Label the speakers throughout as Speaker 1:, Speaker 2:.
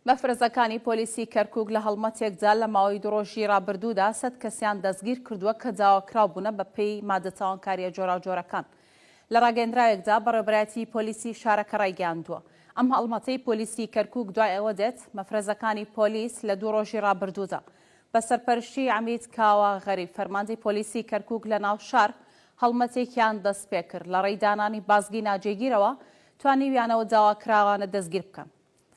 Speaker 1: مەفرەزەکانی پۆلیسی کەرکوک لە هەڵمەتێکدا لە ماوەی دوو ڕۆژی ڕابردوودا 100 کەسیان دەستگیرکردووە کە داواکراو بوونە بەپێی مادە تاوانکارییە جۆراوجۆرەکان. لە ڕاگەیەندراوێکدا بەڕێوەبەرایەتی پۆلیسی شارەکە ڕایگەیاندووە، ئەم هەڵمەتەی پۆلیسی کەرکوک دوای ئەوە دێت مەفرەزەکانی پۆلیس لە دوو ڕۆژی ڕابردوودا بە سەرپەرشتی عەمید کاوە غەریب فەرماندەی پۆلیسی کەرکوک لە ناو شار هەڵمەتێکیان دەستپێکرد لەڕێی دانانی بازگەی ناجێگیرەوە توانیویانەوە داواکراوانە دەستگیر بکەن.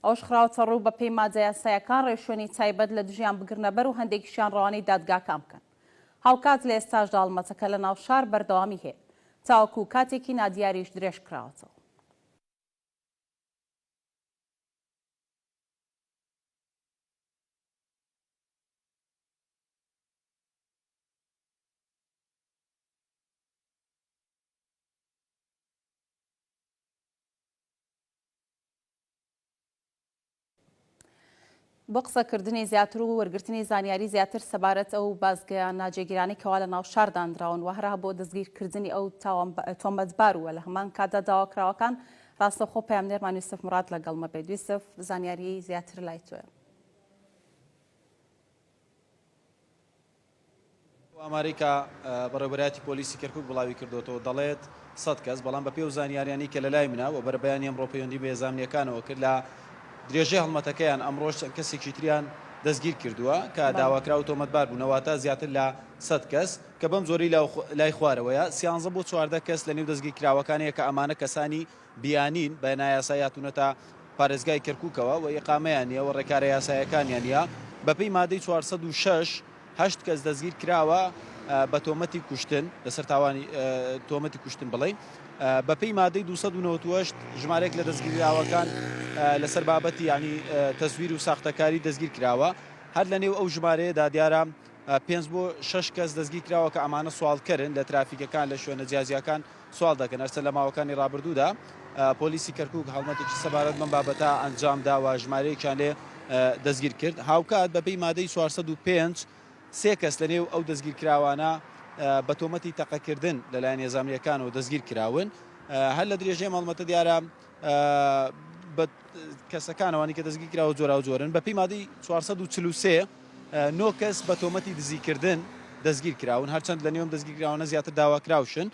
Speaker 1: ئەوەش خراوەتەڕوو، بەپێی مادە یاساییەکان رێوشوێنی تایبەت لە دژیان بگرنەبەر و هەندێکیشیان رەوانەی دادگاکان بکەن. هاوکات لە ئێستاشدا هەڵمەتەکە لە ناو شار بەردەوامی هەیە تاوەکو کاتێکی نادیاریش درێژکراوەتەوە. بۆ قسەکردنی زیاتر و وەرگرتنی زانیاری زیاتر سەبارەت ئەو بازگە ناجێگیرانەی کەوا لە ناو شار دانراون و هەرها بۆ دەستگیرکردنی ئەو تۆمەتبار و لە هەمان کاتدا داواکراوەکان ڕاستەوخۆ پەیامنێرمان یوسف موراد لەگەڵمە بێت. یوسف زانیاری زیاتر لای تۆیە.
Speaker 2: ئەو ئامارەی کە بەڕێوەبەرایەتی پۆلیسی کەرکوک بڵاوی کردۆتەوە دەڵێت 100 کەس، بەڵام بەپێی ئەو زانیاریانەی کە لەلای منە و بەرەبەیانی ئەمڕۆ پەیوەندیم بە هێزە ئەمنییەکانەوە کرد لە درێژەی هەڵمەتەکەیان ئەمڕۆش چەند کەسێکی تریان دەستگیر کردووە کە داواکراو و تۆمەتبار بوونە واتە زیاتر لە 100 کەس کە بەم جۆرەی لای خوارەوەیە سیانزە بۆ 14 کەس لەنێو دەستگیرکراوەکان هەیە کە ئەمانە کەسانی بیانین بە نایاسایی هاتوونەتە پارێزگای کەرکوکەوە و ئیقامەیان نییە و ڕێکارە یاسایەکانیان نییە. بەپێی مادەی 406 هەشت کەس دەستگیر کراوە بە تۆمەتی کوشتن لەسەر تاوانی تۆمەتی کوشتن بڵێین. بەپێی مادەی 298 ژمارەیەک لە دەستگیراوەکان لەسەر بابەتی یانی تەزویر و ساختەکاری دەستگیر کراوە. هەر لەنێو ئەو ژمارەیەدا دیارە پێنج بۆ شەش کەس دەستگیر کراوە کە ئەمانە سواڵکەرن لە ترافیکەکان لە شوێنە جیاجیاکان سواڵ دەکەن، هەرچەند لە ماوەکانی ڕابردوودا پۆلیسی کەرکوک هەڵمەتێکی سەبارەت بەم بابەتە ئەنجامدا و ژمارەیەکیان لێ دەستگیر کرد. هاوکات بەپێی مادەی 405 سێ کەس لەنێو ئەو دەستگیرکراوانە بە تۆمەتی تەقەکردن لەلایەن هێزە ئەمنییەکانەوە دەستگیر کراون. هەر لە درێژەی ئەم هەڵمەتە دیارە بە کەسەکان ئەوانەی کە دەستگیر کراوە جۆراوجۆرن. بەپێی مادەی 443 نۆ کەس بە تۆمەتی دزیکردن دەستگیر کراون، هەرچەند لە نێو ئەم دەستگیرکراوانە زیاتر داواکراوشن.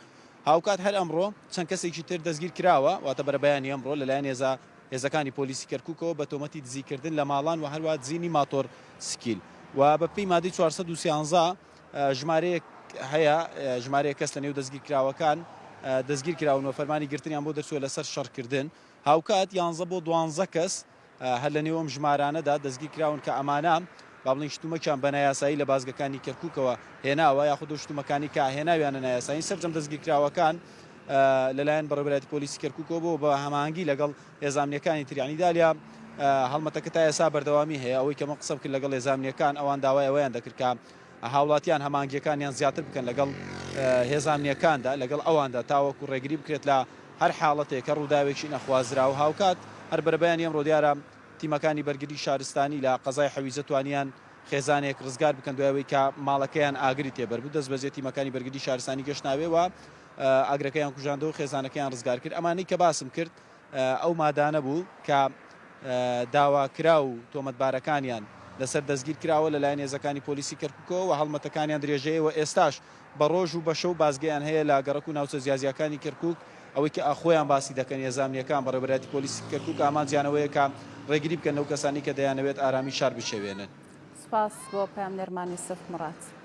Speaker 2: هاوکات هەر ئەمڕۆ چەند کەسێکی تر دەستگیر کراوە، واتە بەرەبەیانی ئەمڕۆ لەلایەن هێزە هێزەکانی پۆلیسی کەرکوکەوە بە تۆمەتی دزیکردن لە ماڵان و هەروەها دزینی ماتۆڕ سکیل و بە پێی مادەی 413 ژمارەیەک هەیە ژمارەیەک کەس لە نێو دەستگیرکراوەکان دەستگیر کراون و فەرمانی گرتنیان بۆ دەرچووە لەسەر شەڕکردن. هاوکات یانزە بۆ دوانزە کەس هەر لە نێو ئەم ژمارانەدا دەستگیر کراون کە ئەمانە با بڵێین شتومەکیان بە نایاسایی لە بازگەکانی کەرکوکەوە هێناوە یاخود ئەو شتومەکانی کە هێناویانە نایاسایین سەرجەم دەستگیرکراوەکان لەلایەن بەڕێوەبەرایەتی پۆلیسی کەرکوکەوە بۆ بە هەماهەنگی لەگەڵ هێزە ئەمنییەکانی تر یانی دالیا هەڵمەتەکە تا ئێستا بەردەوامی هەیە ئەوەی کە من قسەم کرد لەگەڵ هێزە ئەمنییەکان ئەوان داوای ئەوەیان دەکرد کە هاوڵاتیان هەماهەنگییەکانیان زیاتر بکەن لەگەڵ هێزە ئەمنییەکاندا لەگەڵ ئەواندا تاوەکو ڕێگری بکرێت لە هەر حاڵەتێک هەر ڕووداوێکی نەخوازراو. هاوکات هەر بەرەبەیانی ئەمڕۆ دیارە تیمەکانی بەرگری شارستانی لە قەزای حەویجە توانیان خێزانێک ڕزگار بکەن دوای ئەوەی کە ماڵەکەیان ئاگری تێبەربوو، دەستبەجێ تیمەکانی بەرگری شارستانی گەشتناوێ و ئاگرەکەیان کوژاندەوە و خێزانەکەیان ڕزگار کرد. ئەمانەی کە باسم کرد ئەو مادانە بوو کە داواکراو و تۆمەتبارەکانیان لەسەر دەستگیر کراوە لەلایەن هێزەکانی پۆلیسی کەرکوکەوە و هەڵمەتەکانیان درێژەیە و ئێستاش بە ڕۆژ و بە شەو بازگەیان هەیە لە گەڕەک و ناوچە جیاجیاکانی کەرکوک، ئەوەی کە خۆیان باسی دەکەن هێزە ئەمنییەکان، بەڕێوەبەرایەتی پۆلیسی کەرکوک ئامانجیان ئەوەیە کە ڕێگری بکەن لەو کەسانەی کە دەیانەوێت ئارامی شار بشێوێنن.
Speaker 1: سوپاس بۆ پەیامنێرمان یوسف موڕاد.